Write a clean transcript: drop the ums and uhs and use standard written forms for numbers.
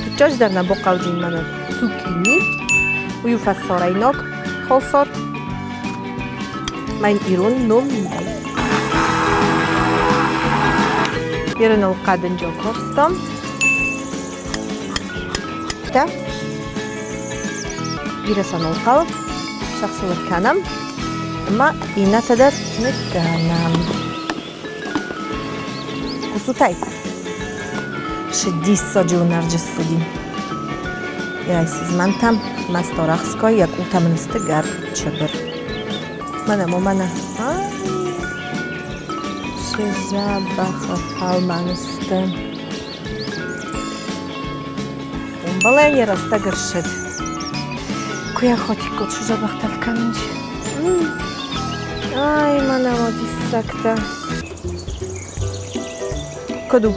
Фыццаджыдӕр нӕ бохъауджын мӕнӕ цукини, уый у фӕсарӕйнаг халсар. Мӕн ирон ном нӕй. Ерыныл хъӕдынджы корстам. Та бирӕ сӕ нал хъӕуы, сӕхсылыг кӕнӕм ӕмӕ иннӕтӕ дӕр ныккӕнӕм. Хъусутай? Шы диссаджы уынӕрджы ссыди. Йӕ сызмӕнтӕм мӕ сторахской йӕ къултӕ мын сты гӕр чыбыр. Мӕнӕ мо мӕнӕ. Ай, шы дзӕбӕхы фӕлмӕн сты. Омбалӕн йӕ рӕстӕг ӕрсыд. Куы йӕ хотиккот сызӕбӕхтӕ кӕнынч. Ай, мӕнӕ мо диссӕгтӕ. Куыд у?